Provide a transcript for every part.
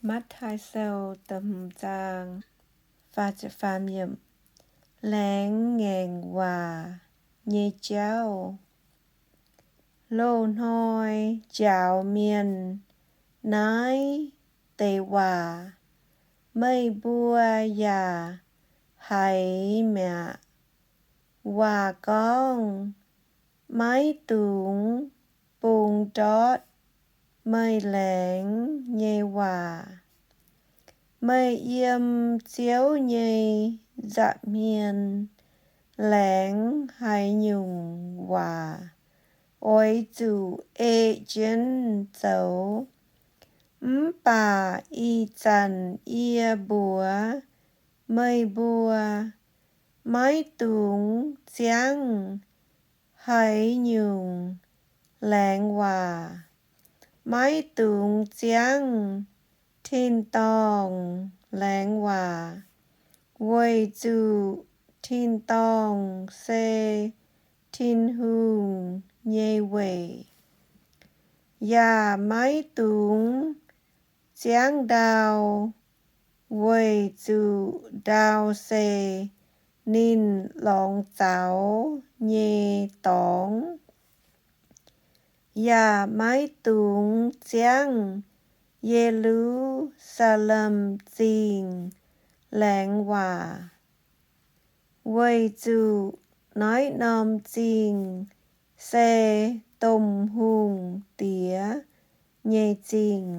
Matv^taai Sou da'hmz zaang, faah ziepc faam yiemc. Laengz ngaengc waac nyei jauv. Loz-hnoi njaaux mienh naaiv deix waac, meih mbuo yaac haiz mi'aqv. Waac gorngv, maiv dungx bungx ndortv meih laengz nyei waac. Meih yiem Ziouv nyei nza'hmien laengz haaix nyungc waac, oix zuqc ei jienv zoux. Mv baac ih zanc yie mbuox meih mbuo, maiv dungx ziangv haaix nyungc laengz waac. Maiv dungx ziangv tin-dorngh laengz waac, weic zuqc tin-dorngh se Tin-Hungh nyei weic. Yaac maiv dungx ziangv ndau, weic zuqc ndau se ninh lorngx zaux nyei dorngx. Yaac maiv dungx ziangv Ye^lu^saa^lem Zingh laengz waac, weic zuqc naaiv norm zingh se Domh Hungh Diex nyei zingh.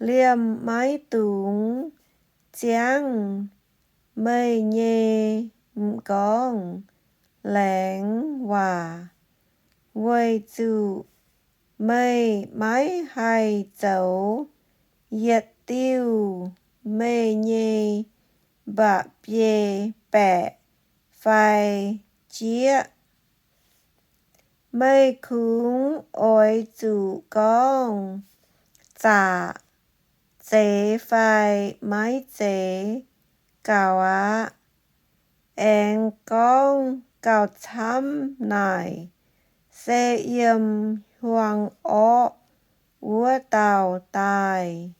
Liemh maiv dungx ziangv meih nyei m'nqorngv laengz waac, weic zuqc meih maiv haih zoux yietc diuh meih nyei mba'biei baeqc fai jieqv. Meih kungx oix zuqc gorngv zaqc, zeiz fai maiv zeiz gaux aqv. Aengx gorngv gauh camv naaic, se yiem hiuang orqv wuov dauh daaih.